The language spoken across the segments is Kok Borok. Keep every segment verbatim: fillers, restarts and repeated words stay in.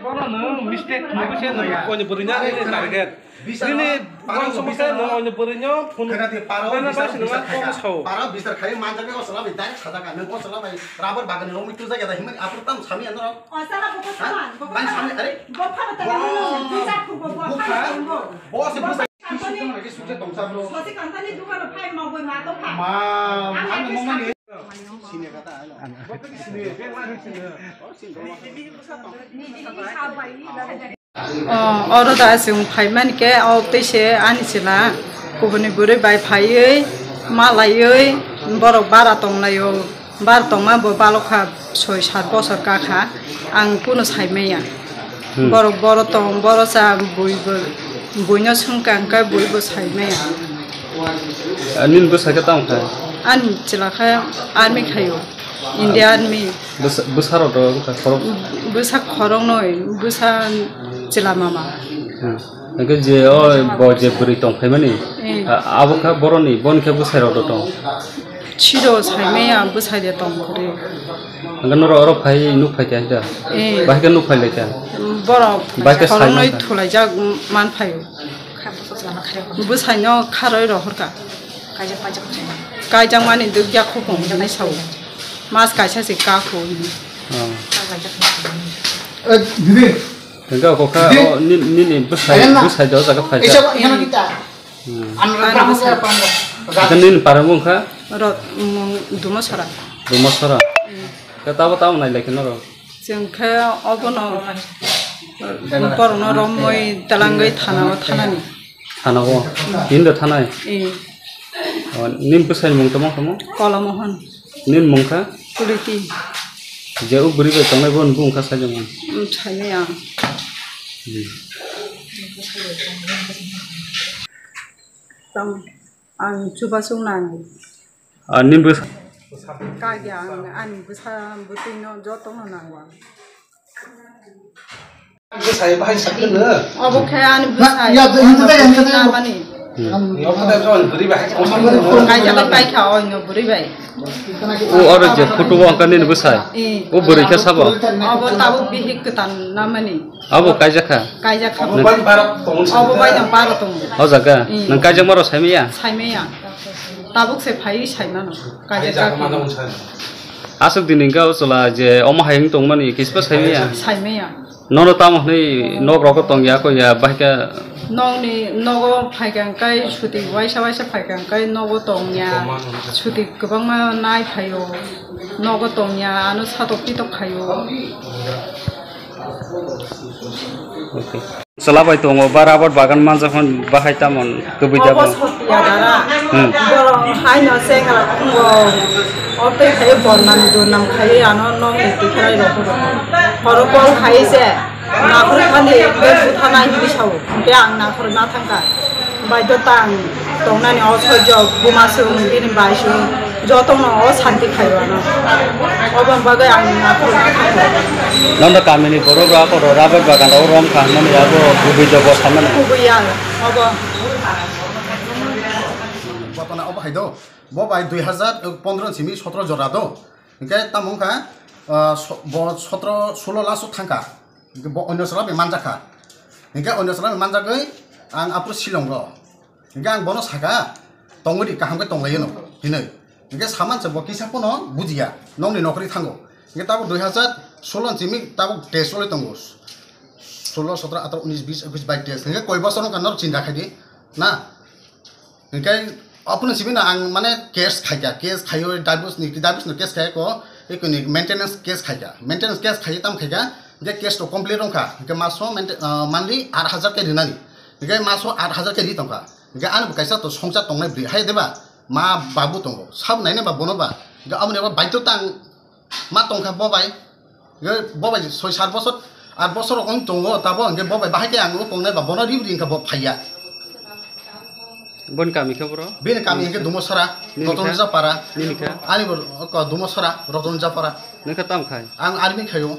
Bono nwng mistake nugwi se nwng oini bwrwino ani target. Nini uansukma khe nwng oini bwrwino phone rwna ba se nwng phone sao. Paro bisar khai manjak khe o chwla bai direct sajak ka. Nwng o chwla bai rubber bagan ni romwi tujak ya da himani aphuru tamo sami ya norok. O chwla bo ko saman, bo ko saman. Bai sami, are? Bo phano tala mano, bisar phubo bo phano tala bo. Bo se bo Sosi Kantani dukano phai maboi ma tongkha. Ma, ano mongmani. O, oro da chwng phaimani khe, o tei se ani chwla kubuni bwrwi bai phaiwi, malaiwi, borok bara tonglaio. Bar tongma bo balokha soi sat bosor kakha, ang kunu saimaya. Hmm. Borok boro tong, boro cha, bui bo, buino swngkha, hwnkhe bui bo saimaya. Ah, nini bwsai khe tamo kha? Ani chwla khe army khaio, India army. Bwsa-, bwsarok do wngkha khorok? Bwsa khoroknwi, bwsa chwla mama. Hmm. Hwnkhe je o bo je bwrwi tong phaimani, eh, a-, abo kha boroni, boni khe bwsairok do tong? Siro saimaya bwsai de tong kwrwi. Hwnkhe norok oro phai nuk phai kha da? Eh. Bahai khe nuk phai lai kha? Borok bahai khe sai khoroknwi man kha? Thulaijak man phaio. Bwsaino kharwi rohor kha. Kaijakmani dukya khopung hinwi sao. Mas kaisa se ka kho hinwi. Oh. Hwnkhe o kokha, o ni-, nini bwsai, bwsai do jaga phaijak. Hmm. Hwnkhe nini para mung kha? Rot-, mung Dumasora. Dumasora? Hmm. Khe tabo tamo nai lai khe norok? Chwng khe obono borokno romwi twlangwi thana-o thanani. Thana-o? Hinda thanai? Eh. O, nini bwsai mung tamo tamo? Kolomohon. Nini mung kha? Kuliti. Je o bwrwi bai tongnai bo nini bung kha saijak man? Um, saimaya. Hmm. Tamo, ang chubachu nango. Ah, nini bwsa? Kagya ang ani bwsa bwtwino jotono nango ang. Bwsai bahai sakno. Obo khe ani bwsai. Ya, ya, ya, ya, ya, ya. Namani. Hmm. Kaijak bai paikha oino bwrwi bai. O oro je photo o wngkha nini bwsai? Eh. O bwrwi khe sabo? Obo tabuk bihik kwtal namani. Abo kaijak kha? Kaijak kha. Obo bai bara tongo. Obo bai no bara tongo. O jaga? Hmm. Nwng kaijakma rok saimaya? Saimaya. Tabuk se phai sai mano. Kaijak kha. Aswk din hwnkha o chwla je omo hai wng tongmani kispa saimaya? Saimaya. Nono tamo hwnwi nok rogo tongya koya bahai khe? Nokni nogo phaikha hwnkhe suti waisa waisa phaikha hwnkhe nogo tongya. Suti kwbangma nai phaio. Nogo tongya ano satok pitok khaio. Okay. Chwla bai tongo, ba rubber bagan manjak hwn bahai tamon kwbwi da bo? Obo sotya dara. Hmm. Borok haino chengra tongo. O tei khai bornam dornam khai ano nokni tikhlai rok. Horo call khai se. Nakhor thani buthanai hinwi sao. Hwnkhe ang nakhor ma thangkha. Baidho tang tongnani o soijo buma swng bini bai swng jotono o santi khaio ano. Oboni bagwi ang nakhorma khaio. Nono kamini borok rok oro rubber bagan rok romkha hwnmani abo kubui jobo samani. Kubui ya obo. Botona obo hai do. Bo bai dui hazar pondro simi sotro jora do. Hingke tamo wngkha, ah, so-, bo sotro, sulo last o thangkha. Hingke bo onyo sala bai manjakha. Hingke onyo sala bai manjagwi ang aphuru Shillong ro. Hingke ang bono saka, "Tongwi di, kaham khe tonglaino," hinwi. Hingke saman se bo kisa pono bujiya, nokni nokri thango. Hingke tabuk dui hazar solo ni simi tabuk test choli tongo. Solo, sotro, atro, unis, bis, ekus, bais, test. Hingke koi bosor wngkha norok chinta khai di, na? Hingke aphuru simi no ang mane case khaikha, case khaiyo divorce ni, divorce no case khaikha ko, ekoni maintenance case khaikha. Maintenance case khaiyo tam khaikha, je case to complete wngkha. Hingke maso maintain, ah, monthly aat hajar khe rinani. Hingke maso aat hajar khe ri tongkha. Hingke ani bo kaisa to songcha tongnai bwrwi hai deba, ma babu tongo. Sabo naina ba bono ba. Hingke aboni abo baito tang ma tongkha bo bai. Hingke bo bai soi sat bosor, aat bosor wng tongo tabo hingke bo bai bahai khe ang o tongnai ba bono ribri wngkha bo phaiya. Boni kami khe bro? Bini kami hingke Dumosora, nini khe? Rotonjapara. Nini khe? Ani bo ko Dumosora, Rotonjapara. Nini khe tam khai? Ang army khayo.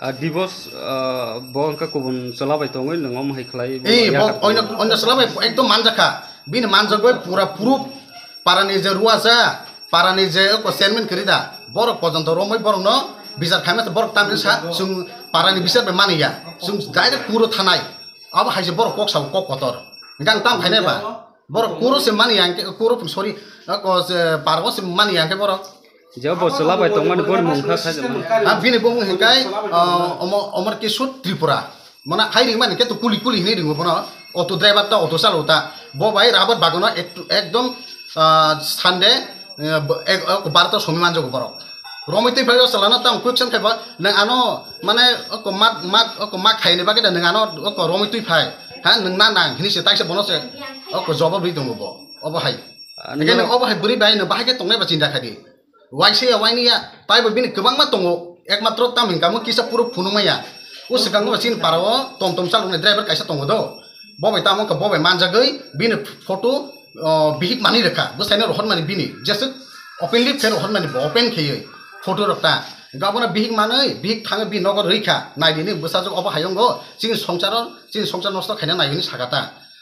Ah, divorce, ah, bo wngkha kubun chwla bai tongwi nwng omo hai khlai bo. Eh, bo oino, oino chwla bai ekdom manjakha. Bini manjak bai pura proof. Parani je ruasa, parani je ko chairman kwrwi da, borok pojonto romwi borokno bichar khaima se borok tamni sa, chwng Parani bisar bai mani ya. Chwng direct kuro thanai. Abo hai se borok kok sao, kok kotor. Hingke ang tam khainai ba. Borok kuro se mani ya, hingke kuro, sorry, ako se pargo se mani ya, hingke borok. Je bo chwla bai tongmani boni mung kha sai jama. Ha, bini bumung hingkai, ah, Omo-, Omor Kishore Tripura. Mana hai ringmani hingke to kuli kuli hinui ringo bono. Auto driver ta, auto chalo ta. Bo bai rabar bagono ek-, ekdom, ah, Sunday, eh, bo-, ek-, ek-, barta somi manjago borok. Romwi twi phai o chalano tamo question khai ba, nang ano, mane, oko mat, mat, oko mat khaini bagwi da nang ano, oko romwi twi phai. Ha, nang na nang, hini se taisa bono se, oko jawab ri tongo bo. Obo hai. Ah, hingke nang obo hai bwrwi bai no bahai khe tongnai ba chinta khai di. Waisa ya, waini ya, taibo bini kwbangma tongo, ekmatro tamni kamo kisa puro phunukma ya. O swkango ba chini para o tom tom chaloknai driver kaisa tongo do. Bo bai tamo wngkha, bo bai manjagwi bini photo, o, bihik manwi rwkha, bwsaino rohormani bini, jeswk openly khe rohormani bo, open kheywi photo rok ta. Hingke abono bihik manwi, bihik thangwi bini nogo rwikha, naidi hinwi bwsajwk obo hayungo, chini songcharo, chini songchar nosto khaina nai hinwi saka ta.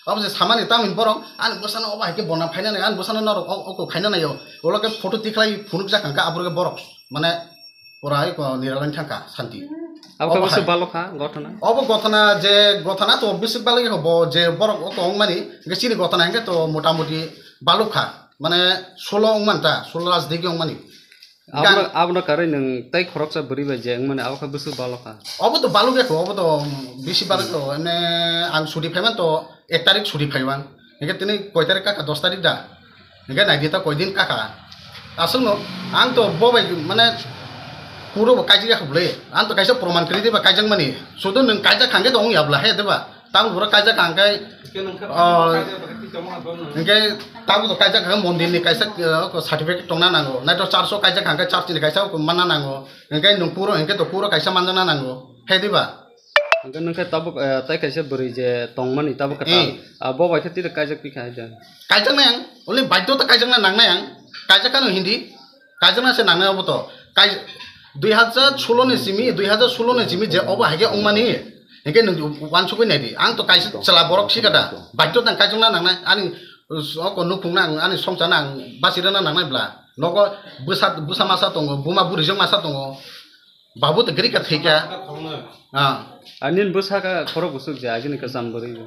Abo je samani tamni borok, ani bwsano obo hai khe bona phaina nai, ani bwsano norok o-, oko khaina naio. Ulo khe photo tikhlai phunukjak hangkha, aphuru khe borok, mane, pura eko niralani thangkha, santi. Abo khe obo bwswk hai. Balokha, gothona? Obo gothona je, gothona to bwswk balokhe bo je borok oko wngmani, hingke chini gothona hingke to motamuti balokha. Mane, solo wngmanta, solo rajniki wngmani. Abono, gan- abono karwi nwng tei khoroksa bwrwi bai je wngmani abo khe bwswk balokha. Obo to balokya kho, obo to bisi balokya kho. Ene ang chuti phaiman to ek tarik chuti phaiwan. Hingke tini koi tarik kaka, dos tarik da. Hingke naidi ta koi din kaka. Aswkno ang to bo bai mane kuro bo kaijak ya kho bwle. Ang to kaisa proman kwrwi diba kaijakmani. Sudu nwng kaijak hangke to wngya bwla he diba. Tamo borok kaijak hangkai, oh, hingke tamo to kaijak hangkai mondir ni kaisa, eh, certificate tongna nango. Naito church o kaijak hangkai church ni kaisa manna nango. Hingke nung puro, hingke to puro kaisa manjana nango. Hai diba? Hingke nung khe tabuk, eh, tai kaisa bwrwi je tongmani tabuk khe Eh. Ah, bo bai khe tiri kaijak pikha hai da. Kaijak nai ang, only baidyo ta kaijak na nang nai ang. Kaijak kha nung hindi. Kaijakna se nangnai obo to. Kai-, dui hazar solo ni simi, dui hazar solo ni simi je obo hai khe wngmani. Hingke nwng wansugwi naidi. Ang to kaisa chwla borok sikha da. Baidyo tang kaijakna nangnai. Ani, uh, oko nukhungna ang, ani songchana ang bachirana nangnai bwla. Nogo bwsa, bwsa masa tongo, buma bwrwijak masa tongo. Babu to gari ka thwikha. Ah. Ani bwsa ka khorok bwswk je, agini kwcham bwrwi.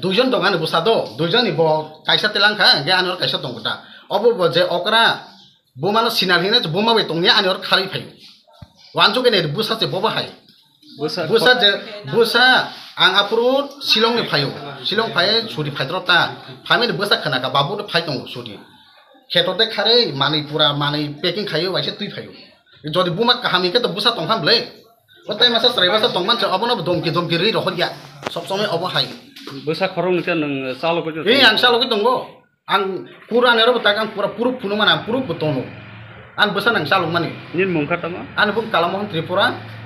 Duijon tong ani bwsa do. Duijon ni bo kaisa telangkha, hingke ani oro kaisa tongo da. Obo bo je okra, buma no sinar hina, buma bai tongya ani oro kharwi phaio. Wansugwi nai bwsa se bobo hai. Bwsa Bwsa je, bwsa ang aphuru Shillong ni phaio. Shillong phai chuti phaidrop ta. Phaimani bwsa khana kha babu phai tongo chuti. Kheto de kharwi manwi pura manwi packing khaio waisa twi phaio. Jodi buma kaham hingke to bwsa tong ham ble. O tai masa chwrai masa tong manse obono domki domki rwi rohor ya. Sob somoi obo hai. Bwsa khorok ni khe nwng chalo koi. Ei ang chalo koi tongo. Ang pura ani oro bo tak ang pura proof phunuk mano, ang proof bo tono. Ang bwsa nang chalok mani. Nini mung kha tamo? Ani bung Kalamohan Tripura.